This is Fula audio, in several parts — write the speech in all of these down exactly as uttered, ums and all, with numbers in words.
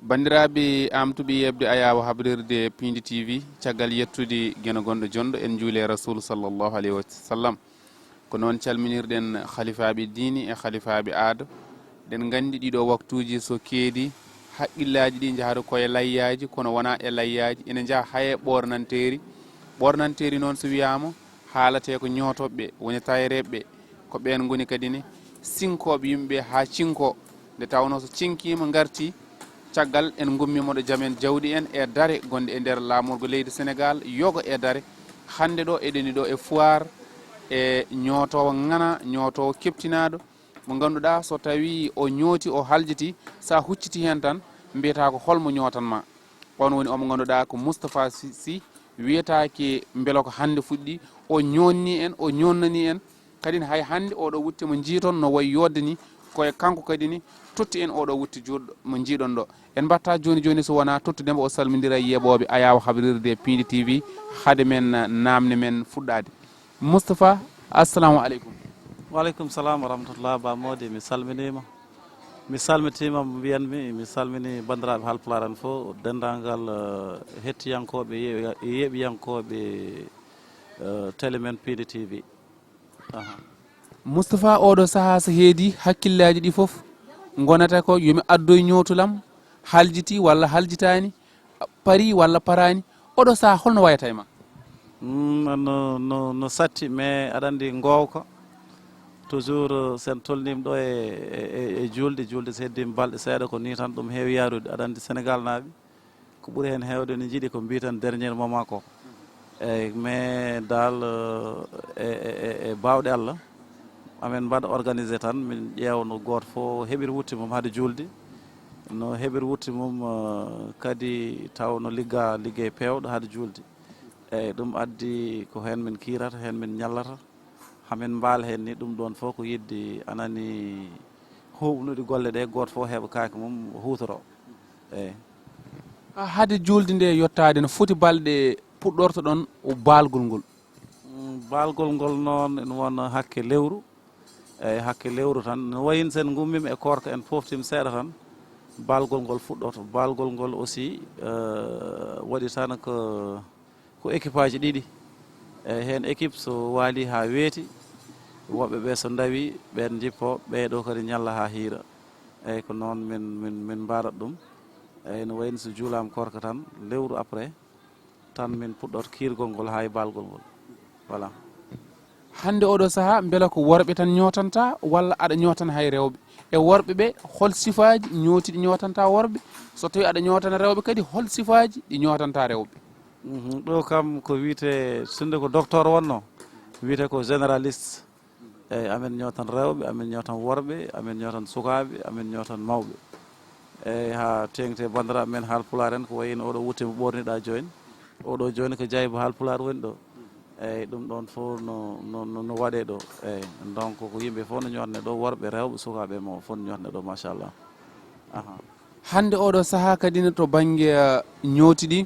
Banndiraaɓe amtuɓe yeɓde ayaawo habrirde Piindi T V, caggal yettude geno gonɗo jonɗo, en njuule Rasuul sallallahu alayhi wa sallam. Ko noon calminirɗen halifaaɓe diini e halifaaɓe aado. Ɗen nganndi ɗiɗo waktuuji so keedi, haqqillaaji ɗi njahata ko e layyaaji, kono wonaa e layyaaji, ina njaha hay e ɓoornanteeri. Ɓoornanteeri noon so wiyaama, haalatee ko ñootooɓe, woni tayreeɓe, ko ɓeen ngoni kadi ne sinkooɓe yimɓe haa cinkoo. Nde tawnoo so cinkiima ngartii, caggal en ngummiima ɗo jamen jawdi en e dare gonɗe e nder laamorgo leydi Senegaal, yoga e dare. Hannde ɗo eɗeni ɗo e Fuwaar, e ñootoowo ŋana, ñootoowo keɓtinaaɗo, mo ngannduɗaa so tawii o ñooti, o haljiti, so a hucciti heen tan, mbiyataa ko holmo ñootan ma. On woni omo ngannduɗaa ko Moustapha Sy, Sy, wiyetaake mbela ko hannde fuɗɗi, o ñoonni en, o ñoonnani en. Kadi hay hannde oɗo wutte mo njiiton no wayi yodde ni, ko e kanko kadi ni totti en oɗo wutte juuɗo mo njiiɗon ɗo. En mbatta jooni jooni so wonaa tottude mo o salmindira e yeɓooɓe ayaawo habrirde Piindi T V, hade men, eh, naamne men fuɗɗaade. Moustapha, assalamu aleykum. Wa aleykum salam wa rahmatullah, Ba Mody, mi salminiima. Mi salmitiima, mbiyanmi, mi salmini banndiraaɓe Haalpulaar en fof, denndaangal, eh, hettiyankooɓe, ye-, yeeɓiyankooɓe, eh, télé men Piindi T V. Aha. Moustapha, oɗo sahaa so heedi, hakkillaaji ɗi fof ngonata ko yo mi addoy ñootulam, haljiti walla haljitaani, parii walla paraani. Oɗo sahaa holno wayata e ma? Mm, no, no, no satti, mais aɗa anndi ngoowka, toujours, eh, sen tolniima ɗo e, e, e, e juulde, juulde so heddiima balɗe seeɗa, ko nii tan ɗum heewi yaarude. Aɗa anndi Senegaal naaɓe, ko ɓuri heen heewde ne njiɗi ko mbiiten dernier moment ko. Eeyi, mais daal, eh, e, e, e, e baawɗe Allah, amen mbaɗa organisé tan, min ƴeewa no gooto fof heɓiri wutte mum hade juulde, no heɓiri wutte mum, eh, kadi taw no ligga liggey peewɗo hade juulde. Eeyi, ɗum addi ko heen min kiirata, heen min ñallata. Hamin mbaal heen ni, ɗum ɗoon fof ko yiɗde anani huuɓnude golle ɗe, gooto fof heɓa kaake mum huutoro. Eeyi. Hade juulde nde yottaade, no foti balɗe puɗɗorto ɗon o baalgol ngol? Mm, baalgol ngol noon ene wona hakke lewru. Eeyi, hakke lewru tan. No wayin sen ngummiima e koorka en poftiima seeɗa tan, baalgol ngol fuɗɗoto. Baalgol ngol aussi, eh, waɗi tan ko ko équipe aji ɗiɗi. Eeyi, heen équipe so waali haa weeti, woɓɓe ɓe so ndawi, ɓeen njippo, ɓee ɗo kadi ñalla haa hiira. Eeyi, ko noon min, min, min mbaarata ɗum. Eeyi, no wayi no so juulaama koorka tan, lewru après, tan min puɗɗoto kiirgol ngol haa e baalgol ngol. Voilà. Hannde oɗo sahaa, mbela ko worɓe tan ñootanta, walla aɗa ñootana hay rewɓe? E worɓe ɓe, hol sifaaji ñooti ɗi ñootanta worɓe? So tawii aɗa ñootana rewɓe kadi, hol sifaaji ɗi ñootanta rewɓe? Mhm, ɗo kam ko wiyetee, sinno ko docteur wonno, wiyetee ko généraliste. Eeyi, amen ñootan rewɓe, amen ñootan worɓe, amen ñootan sukaaɓe, amen ñootan mawɓe. Eeyi, haa teeŋti e banndiraaɓe men Haalpulaar en, ko wayi no oɗo wutte mo ɓoorniɗaa jooni. Oɗo jooni ko Jayba Haalpulaar woni ɗo. Eeyi, ɗum ɗoon fof no, no, no, no waɗee ɗo. Eeyi, donc ko yimɓe fof no ñootne ɗo, worɓe, rewɓe, sukaaɓe, mawɓe fof no ñootne ɗo, machallah. Aha. Hannde oɗo sahaa kadi ne to bannge, eh, ñooti ɗi,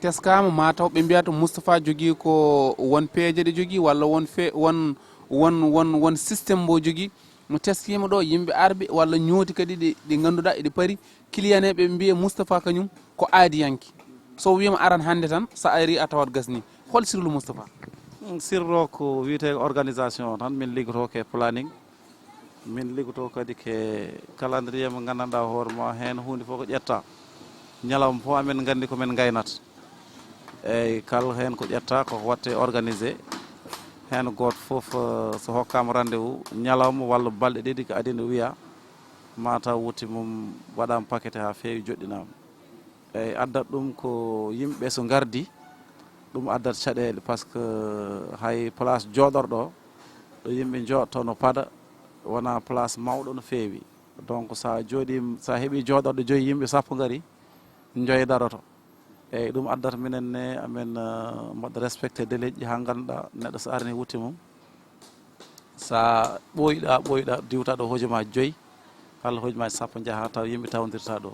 teskaama, maa taw ɓe mbiya to Moustapha jogii ko won peeje ɗe jogii, walla won fe-, won, won, won, won système mbo jogii, mo teskiima ɗo, yimɓe arɓe, walla ñooti kadi ɗi, ɗi ngannduɗaa eɗi pari, kiliyaneeɓe ɓe mbiya Moustapha kañum ko aadiyanke. So wiima aran hannde tan, so a ari a tawat gasni. Hol sirlu Moustapha? Mm, sirlu o ko wiyetee organisation o tan, min liggotoo ko e planning. Min liggotoo kadi ko e calendrier mo nganndanɗaa hoore ma, heen huunde fof ko ƴettaa. Ñalawma fof amen nganndi ko min ngaynata. Eeyi, kala heen ko ƴettaa, ko waɗtee organisé. Heen gooto fof, eh, so hokkaama rendez-vous, ñalawma walla balɗe ɗiɗi ko adii nde wiyaa, maa taw wutte mum waɗaama paqueté haa feewi, joɗɗinaama. Eeyi, addat ɗum ko yimɓe so ngardi, ɗum addat caɗeele, par ce que hay place jooɗorɗo, ɗo yimɓe njooɗotoo no paɗa, wonaa place mawɗo no feewi. Donc, so a jooɗiima, so a heɓii jooɗorɗe joyi, yimɓe sappo ngari, njoyo daroto. Eeyi, ɗum addata minen ne, amen, eh, mbaɗa respecté délai ji haa ngannduɗaa neɗɗo so arni wutte mum, so a ɓooyɗaa, ɓooyɗaa, diwtaa ɗo hojomaaji joyi, walla hojomaaji sappo njaha, taw yimɓe tawndirtaa ɗo.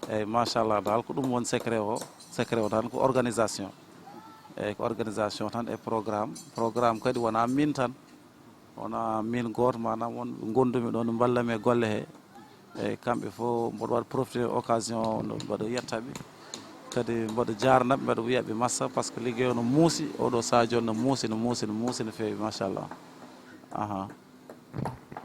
Eeyi, machallah, daal ko ɗum woni secret o, secret o tan ko organisation. Eeyi, ko organisation tan e programme. Programme kadi wonaa miin tan, wonaa miin gooto, maanaam won ɓe ngondumi ɗoon, mballami e golle he. Eyyi, kamɓe fof mboɗo waɗa profité occasion o, no mboɗo yetta ɓe. Kadi mboɗo jarna ɓe, mboɗo wiya ɓe massa, par ce que ligguey o no muusi, oɗo saha joni no muusi, no muusi, no muusi no feewi, machallah. Aha.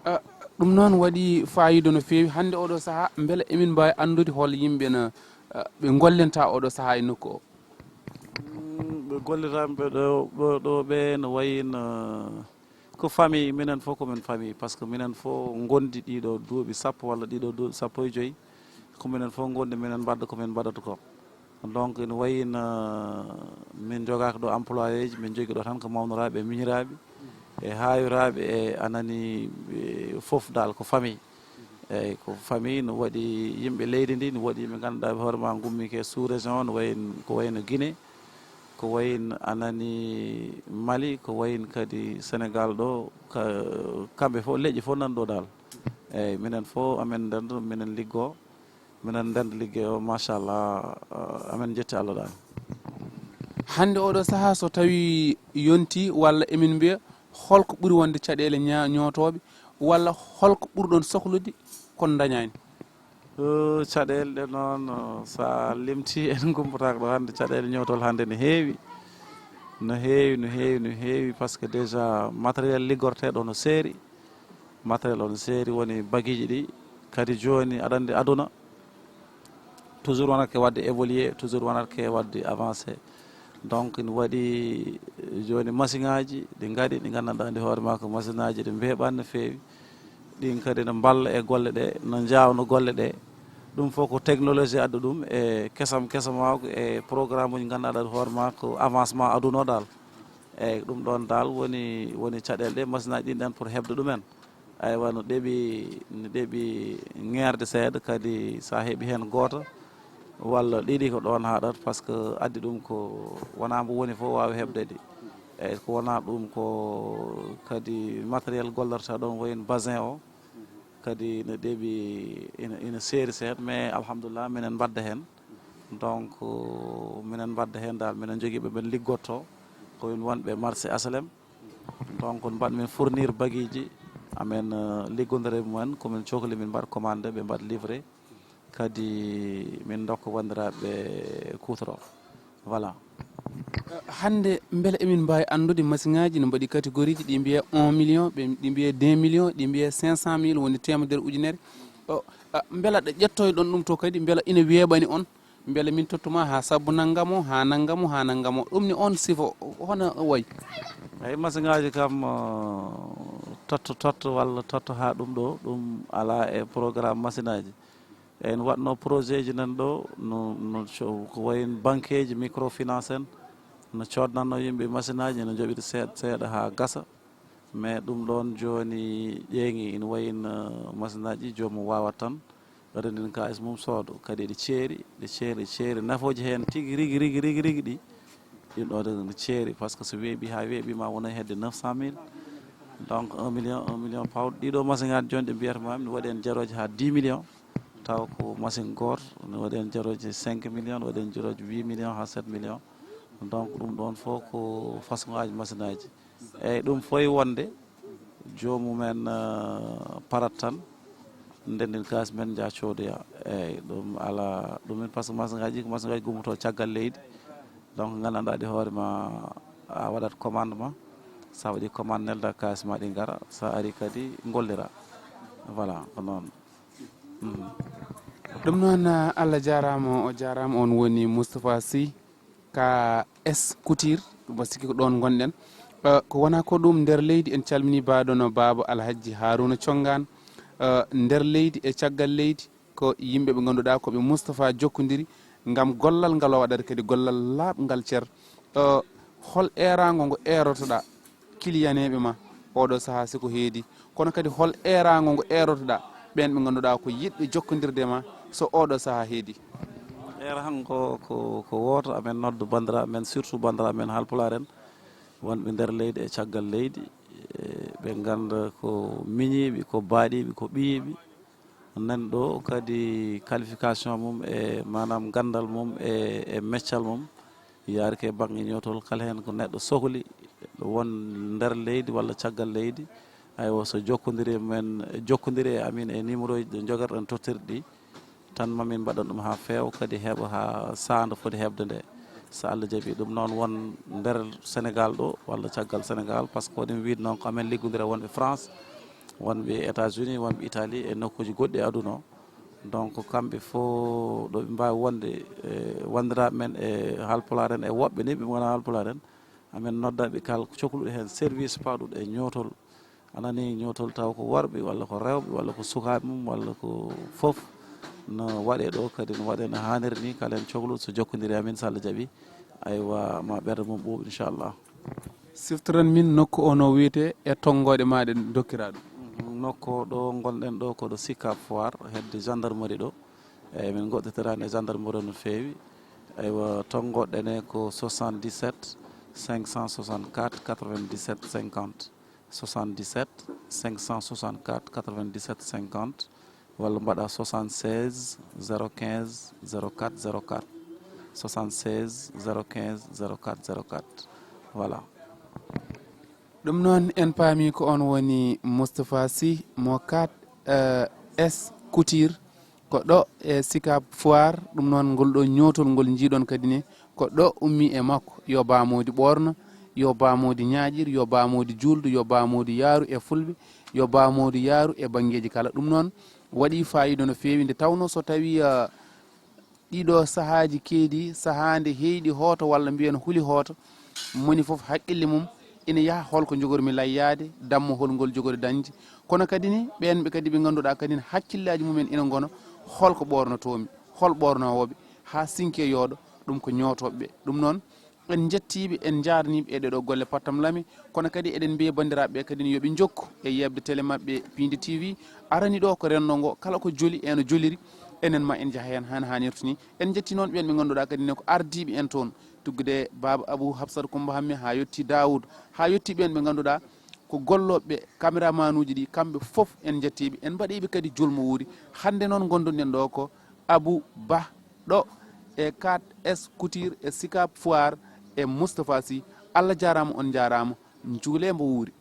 Ah, ɗum noon waɗi fayida no feewi. Hannde oɗo saha, mbele emin mbaawi anndude hol yimɓe no, ah, ɓe ngollenta oɗo saha e nokku o? Mm, ɓe gollitanɓe ɗo, ɗo, ɗo ɓe no wayi no, ko famille, minen fof ko min famille, par ce que minen fof ngondi ɗiɗo duuɓi sappo walla ɗiɗo duuɓi sappo e joyyi, ko minen fof ngondi, minen mbaɗa ko min mbaɗata ko. Donc ene wayi no min jogaaka ɗo employéji, min jogi ɗo tan ko mawnoraaɓe e miñiraaɓe e haayiraaɓe e anani, e fof dal ko famille. Eyyi, ko famille, no waɗi yimɓe leydi ndi, no waɗi yimɓe ngannduɗaa ɓe hoore ma ngummi ke sous région, no wayi, ko wayi no Guinée, ko wayi no anani Mali, ko wayi no kadi Sénégal ɗo, ka, kamɓe fof, leƴƴi fof nan ɗo dal. Eyyi, minen fof amen ndendo, minen liggo, minen ndendo ligge o, machallah, eh, amen jetti Allah dal. Hannde oɗo saha so tawi yonti walla emin mbiya holko ɓuri wonde caɗeele ña-, ñootooɓe walla holko ɓurɗon sohlude kono dañaani? Eh, caɗeele ɗe noon, eh, so a limti en ngummotaako ɗo hannde, caɗeele ñootol hannde no heewi, no heewi, no heewi, no heewi, par ce que déjà matériel liggorteeɗo no seeri, matériel o no seeri, woni bagiiji ɗi kadi jooni aɗa anndi aduna toujours wonata ke waɗde évolué, toujours wonata ke waɗde avancé. Donc ene waɗi, eh, jooni machine aji ɗi ngari, ɗi nganndanɗaa ndi hoore maa ko machine aji ɗi mbeeɓaani no feewi. Ɗin kadi no mballa e golle ɗe, no njaawna golle ɗe. Ɗum fof ko technologie adda ɗum e kesam kesam o, e programme uji ngannduɗaa ɗi hoore maa ko avancement aduna o dal. Eyyi, ɗum ɗoon dal woni, woni caɗeele ɗe machine aji ɗin ɗen pour heɓde ɗumen. Aywa, no ɗeɓi, no ɗeɓi ŋeerde seeɗa, kadi so a heɓi heen gooto walla ɗiɗi ko ɗoon haaɗata, par ce que addi ɗum ko wonaa mbo woni fof waawi heɓde ɗi. Eyyi, ko wonaa ɗum ko kadi matériel gollorta ɗoon, wayi no basin o, kadi no ɗeɓi, ina, ina seeri seeɗa, mais alhamdulillah minen mbadda heen. Donc minen mbadda heen dal, minen jogii ɓe, ɓen liggotto, ko woni wonɓe marché H L M. Donc mbaɗ min fournir bagiiji amen, eh, liggondira e mumen, komin cokli min mbaɗa commande, ɓe mbaɗa livré, kadi min ndokka wanndiraaɓe kuutoro. Voilà. Hannde mbele emin mbaawi anndude machine aji no mbaɗi catégorie ji, ɗi mbiye un million, ɓe ɗi mbiye deux millions, ɗi mbiye cinq cent mille, woni teemedere ujunere. O, a, mbela ɗe ƴettoyɗon ɗum to kadi, mbela ina weeɓani on? Mbele min tottuma ha sabbu nanngamo, ha nanngamo, ha nanngamo? Ɗum ni on sifo hono wayi? Eyyi, machine aji kam, eh, totto totto walla totto ha ɗum ɗo, ɗum ala e programme machine aji. En waɗno projet ji nan ɗo, no, no co-, ko wayi no banque ji, microfinance en, no codnanno yimɓe machine aji, no joɓiri seeɗa seeɗa ha gasa. Mais ɗum ɗon jooni ƴeeŋi ina wayi no, eh, machine aji ɗi joomum waawata tan renndin kaalis mum soodo. Kadi eɗi ceeri, ɗi ceeri, ɗi ceeri. Nafooji heen tigi rigi, rigi, rigi, rigi ɗi, ɗin ɗo ne ceeri. Par ce que so weeɓi haa weeɓi ma wona hedde neuf cent mille. Donc un million, un million pawɗo. Ɗiɗo machine aji jooni ɗi mbiyata ma, mi waɗi heen jarooji haa dix millions. Taw ko machine gooto, mi waɗi heen jarooji cinq millions, waɗi heen jarooji huit millions haa sept millions. Donc ɗum ɗon fof ko façon aji machine aji. Eyyi, ɗum fof e wonde, joomum en, eh, parat tan, ndenndin kaalis men, njaha coodoya. Eyyi, ɗum alaa, ɗum en, par ce que machine ngaji, ko machine ngaji gummotoo caggal leydi. Donc, nganndanɗaa ɗi hoore ma, a waɗat commande ma. So a waɗi commande, nelda kaalis ma, ɗi ngara. So a ari kadi, ngollira. Voilà, ko noon. Mhm. Ɗum noon, Allah jaaraama, o jaaraama. On woni Moustapha Sy, K S Couture, mbo sikki ko ɗoon ngonɗen. Eh, ko wona ko ɗum nder leydi, en calmini baaɗo no Baaba Alhajji Haruna Congaan. Eh, nder leydi e caggal leydi, ko yimɓe ɓe ngannduɗaa ko ɓe Moustapha jokkondiri ngam gollal ngal o waɗata kadi gollal laaɓngal cer. Eh, hol eeraango ngo eerotoɗaa kiliyaneeɓe ma oɗo sahaa, si ko heedi? Kono kadi hol eeraango ngo eerotoɗaa ɓeen ɓe ngannduɗaa ko yiɗɓe jokkondirde ma so oɗo sahaa heedi? Eeraango ko, ko wooto, amen nodda banndiraaɓe men, surtout banndiraaɓe men Haalpulaar en, wonɓe nder leydi e caggal leydi, e ɓe ngannda ko miñiiɓe, ko baaɗiiɓe, ko ɓiyiiɓe. Nan ɗo kadi qualification mum e maanaam ganndal mum e, e meccal mum yaari ke bannge ñootol. Kala heen ko neɗɗo sohli won nder leydi walla caggal leydi, Aywa, so jokkondiri men, jokkondiri e amin e numéro ji ɗi njogotoɗen tottirɗi ɗi, tan mamin mbaɗan ɗum haa feewa, kadi heɓa haa sahaa nde foti heɓde nde, so Allah jaɓi. Ɗum noon, won nder Sénégal ɗo walla caggal Sénégal, par ce que ko ɗum wiide noon, ko amen liggodira wonɓe France, wonɓe États-Unis, wonɓe Italie e nokkuuji goɗɗi e aduna o. Donc, kamɓe fof ɗo ɓe mbaawi wonde, e wanndiraaɓe men e Haalpulaar en e woɓɓe ni ɓe ngonaa Haalpulaar en, amen nodda ɓe kala cokluɗo heen service paaɗuɗo e ñootol, anani ñootol taw ko worɓe walla ko rewɓe walla ko sukaaɓe mum walla ko fof, no waɗee ɗo kadi, no waɗee no haaniri ni. Kala heen cokluɗo so jokkondiri e amin, so Allah jaɓi, aywa, ma ɓernde mum ɓuuɓ, inchallah. Siftoren min nokku o no wiyetee e tonngooɗe maa ɗe ndokkiraa ɗum. Mhm, nokku o ɗo ngonɗen ɗo ko ɗo Sicap Foire, hedde gendarmerie ɗo. Eyyi, min ngoɗɗitoraani e gendarmerie no feewi. Aywa, tonngooɗe ɗe ne ko soixante-dix-sept cinq cent soixante-quatre quatre-vingt-dix-sept cinquante. Soixante-dix-sept cinq cent soixante-quatre quatre-vingt-dix-sept cinquante, walla mbaɗa soixante-seize zéro quinze zéro quatre zéro quatre, soixante-seize zéro quinze zéro quatre zéro quatre. Voilà. Ɗum noon, en paami ko oon woni Moustapha Sy mo quatre S Couture. Ko ɗo e Sicap Foire, ɗum noon, ngol ɗo ñootol ngol njiiɗon kadi ne, ko ɗo ummi e makko. Yo Ba Moodi ɓoorno, yo Ba Moodi ñaaƴir, yo Ba Moodi juuldu, yo Ba Moodi yaaru e Fulɓe, yo Ba Moodi yaaru e banngeeji kala. Ɗum noon, waɗi faayiida no feewi, nde tawnoo so tawii, ah, ɗiɗo sahaaji keedi, sahaa nde heyɗi hoto walla mbiyen huli hoto, moni fof haqqille mum ina yaha holko njogormi layyaade, dammo hol ngol jogori dañde. Kono kadi ni, ɓeen ɓe kadi ɓe ngannduɗaa kadi ne hakkillaaji mumen ina ngona holko ɓoornotoomi, hol ɓoornoowoɓe, haa sinke yooɗo, ɗum ko ñootooɓe ɓe. Ɗum noon, en njettiiɓe, en njaarniiɓe e ɗeɗo golle pattam lame, kono kadi eɗen mbiya banndiraaɓe ɓe kadi ne yo ɓe njokku e yeɓde télé maɓɓe Piindi T V. Arani ɗo ko renndo ngo, kala ko joli e no joliri, enen ma en njaha heen haa no haanirta ni. En njetti noon ɓeen ɓe ngannduɗaa kadi ne ko ardiiɓe en toon, tuggude Baaba Abou Hafsat Coumba Hammé haa yotti Dawoud, haa yotti ɓeen ɓe ngannduɗaa ko gollooɓe caméraman uji ɗi, kamɓe fof en njettiiɓe, en mbaɗiiɓe kadi julmo wuuri. Hannde noon ngonduɗen ɗo ko Abou Ba ɗo e quatre S Couture e Sicap Foire e Moustapha Sy. Allah jaaraama, on njaaraama, njuulee mbo wuuri.